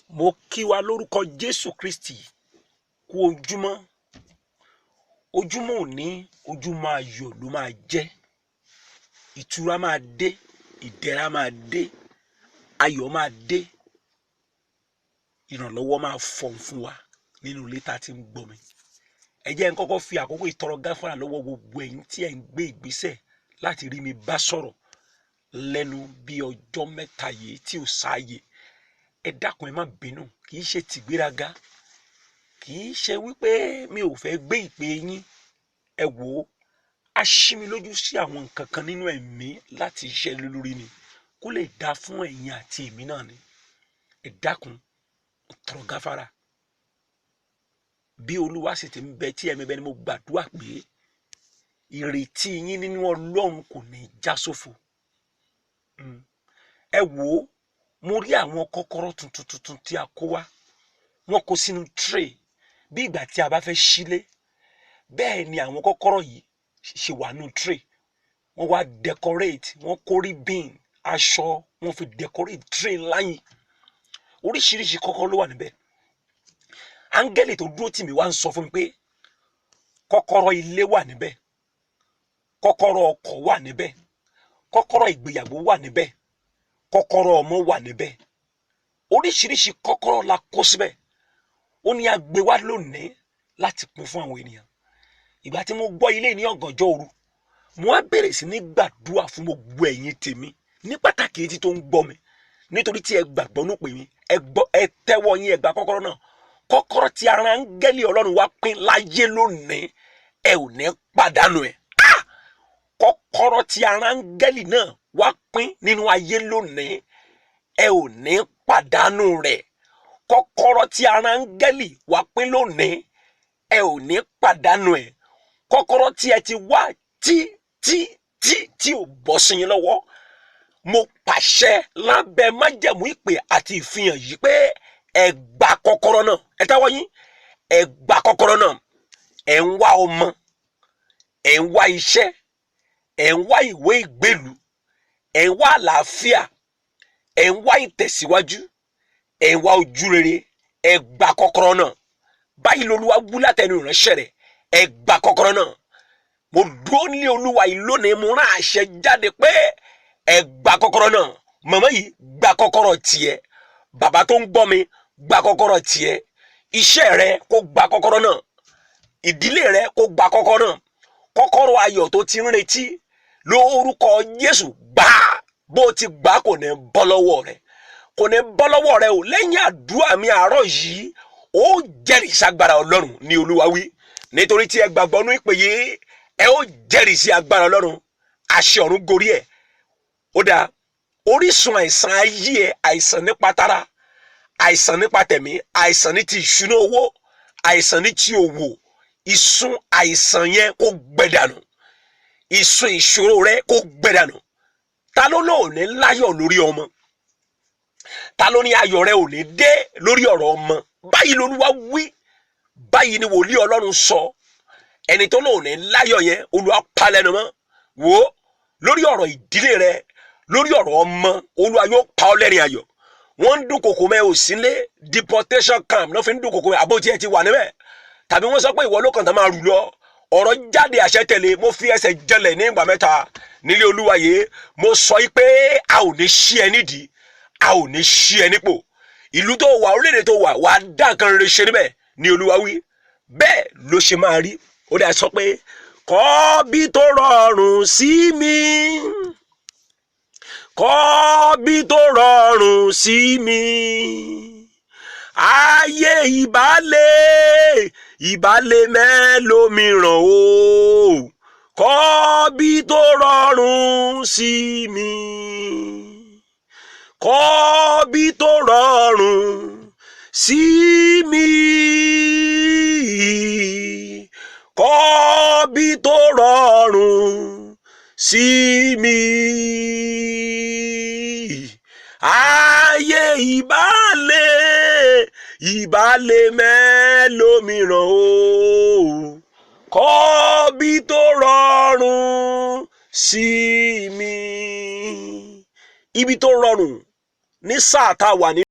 Mo kí wa lórúkọ Jésù Kristi kú ojúmọ́. Ojúmọ́ òní, ojúmọ́ ayọ̀ ló máa jẹ́. Ìtura máa dé, ìdẹ̀ra máa dé, ayọ̀ máa dé, ìrànlọ́wọ́ máa fọ̀n fún wa nínú ilé tá a ti ń gbọ́ mi. Ẹ jẹ́ n kọ́kọ́ fi àkókò ìtọrọ gáfárà lọ́wọ́ gbogbo ẹ̀yin tí ẹ̀ ń gbé ìgbésẹ̀ láti rí mi bá sọ̀rọ̀ lẹ́nu bí ọjọ́ mẹ́ta yìí tí ò sáàyè. Ẹ dákun, ẹ má bínú, kì í ṣe tìgbéraga, kì í ṣe wípé mi ò fẹ́ gbé ìpè yín. Ẹ wò ó, a ṣí mi lójú sí àwọn nǹkan kan nínú ẹ̀mí láti ṣiṣẹ́ lé lórí ni, kó lè dáa fún ẹ̀yin àti èmi náà ni. Ẹ dákun, tọrọ gáfárà. Bí Olúwa sì ti ń bẹ tí ẹ̀mí bẹ ni, mo gbàdúrà pé ìrètí yín nínú Ọlọ́run kò ní já sófo. Ẹ wò ó, mo rí àwọn kọ́kọ́rọ́ tuntun tuntun tí a kó wá. Wọ́n kó sínú tray bí ìgbà tí a bá fẹ́ sílé. Bẹ́ẹ̀ ni àwọn kọ́kọ́rọ́ yìí ṣe wà nínú tray. Wọ́n wá decorate, wọ́n kó ribbon, aṣọ, wọ́n fi decorate tray ńlá yìí. Oríṣiríṣi kọ́kọ́rọ́ ló wà níbẹ̀. Áńgẹ́lì tó dúró tì mí wá ń sọ fún mi pé kọ́kọ́rọ́ ilé wà níbẹ̀, kọ́kọ́rọ́ ọkọ̀ wà níbẹ̀, kọ́kọ́rọ́ ìgbéyàwó wà níbẹ̀, kọ́kọ́rọ́ ọmọ wà níbẹ̀. Oríṣiríṣi kọ́kọ́rọ́ la kó síbẹ̀. Ó ní a gbé wá lónìí láti pín fún àwọn ènìyàn. Ìgbà tí mo gbọ́ ilé ní ọ̀gànjọ́ òru, mo wá bẹ̀rẹ̀ sí ní gbàdúrà fún gbogbo ẹ̀yin tèmi, ní pàtàkì etí tó ń gbọ́ mi, nítorí tí ẹ gbàgbọ́ nù pè mí. Ẹ gbọ́, ẹ tẹ́wọ́ yín, ẹ gba kọ́kọ́rọ́ náà. Kọ́kọ́rọ́ tí ara áńgẹ́lì Ọlọ́run wá pín láyé lónìí, ẹ ò ní pàdánù ẹ̀. Kọ́kọ́rọ́ tí ara áńgẹ́lì náà wá pín nínú ayé lónìí, ẹ ò ní pàdánù rẹ̀. Kọ́kọ́rọ́ tí ara áńgẹ́lì wá pín lónìí, ẹ ò ní pàdánù ẹ̀. Kọ́kọ́rọ́ tí ẹ ti wá tí tí tí tí ò bọ́ sí yín lọ́wọ́, mo pàṣẹ lábẹ́ májẹ̀mú ìpè àti ìfihàn yìí pé ẹ gba kọ́kọ́rọ́ náà. Ẹ tẹ́wọ́ yín, ẹ gba kọ́kọ́rọ́ náà. Ẹ ń wá ọmọ, ẹ ń wá iṣẹ́, ẹ ń wá ìwé ìgbélú, ẹ ń wá àlàáfíà, ẹ ń wá ìtẹ̀síwájú, ẹ ń wá ojú rere, ẹ gba kọ́kọ́rọ́ náà. Báyìí lolúwa wí látẹnu ìránṣẹ́ rẹ̀, ẹ gba kọ́kọ́rọ́ náà. Mo dúró ní Olúwa yìí lónìí, mo rán àṣẹ jáde pé ẹ gba kọ́kọ́rọ́ náà. Màmá yìí, gba kọ́kọ́rọ́ tiẹ̀. Bàbá tó ń gbọ́ mi, gba kọ́kọ́rọ́ tiẹ̀. Iṣẹ́ rẹ kó gba kọ́kọ́rọ́ náà, ìdílé rẹ kó gba kọ́kọ́rọ́ náà. Kọ́kọ́rọ́ ayọ̀ tó ti ń retí, lórúkọ Jésù, gbà. Bó ti gbà, kò ní bọ́ lọ́wọ́ rẹ, kò ní bọ́ lọ́wọ́ rẹ o. Lẹ́yìn àdúrà mi àárọ̀ yìí, ó jẹ́rìí sagbára Ọlọ́run ní Olúwa wí. Nítorí tí ẹ gbàgbọ́ nú ìpè yìí, ẹ ó jẹ́rìí sí agbára Ọlọ́run. Àṣẹ ọ̀run gorí ẹ̀. Ó dáa, orísun àìsàn ayé ẹ, àìsàn nípa tara, àìsàn nípa tẹ̀mí, àìsàn ní ti ìṣúná owó, àìsàn ní ti òwò, ìsun àìsàn yẹn kó gbẹ dànù. Ìsun ìṣòro rẹ kó gbẹ dànù. Ta ló lóò ní láyọ̀ lórí ọmọ? Ta ló ní ayọ̀ rẹ ò ní dé lórí ọ̀rọ̀ ọmọ? Báyìí lolúwa wí, báyìí ni wòlíì Ọlọ́run sọ. Ẹni tó lóò ní láyọ̀ yẹn, Olúwa pa lẹ́nu mọ́. Wò ó, lórí ọ̀rọ̀ ìdílé rẹ, lórí ọ̀rọ̀ ọmọ, Olúwa yóò pa ọ́ lẹ́rìn ayọ̀. Wọ́n ń dúnkokò mẹ́ òsínlé, deportation camp náà fi ń dúnkokò mẹ́, àbótí ẹ ti wà níbẹ̀, tàbí wọ́n sọ pé ìwọ ló kàn tán máa rù lọ. Ọ̀rọ̀ jáde, àṣẹ tẹ̀lé. Mo fi ẹsẹ̀ jẹlẹ̀ ní ìgbà mẹ́ta nílé Olúwa yìí. Mo sọ yìí pé a ò ní ṣí ẹ nídìí, a ò ní ṣí ẹ nípò. Ìlú tó wà, orílẹ̀-èdè tó wà, wàá dá nǹkan rere ṣe níbẹ̀ ní Olúwa wí. Bẹ́ẹ̀ ló ṣe máa rí. Ó dà sọ pé kọ́ bí tó rọrùn sí mi, kọ́ bí tó rọrùn sí mi. Ayé ìbálẹ̀ ìbálẹ̀ mẹ́lòmíràn o, kọ́ bí tó rọrùn sí mi, kọ́ bí tó rọrùn sí mi, kọ́ bí tó rọrùn sí mi. Ayé ìbálẹ̀ ìbálẹ̀ mẹ́lòmíràn o, kọ́ bí tó rọrùn sí mi. Ibi tó rọrùn ní sáà tá a wà nínú.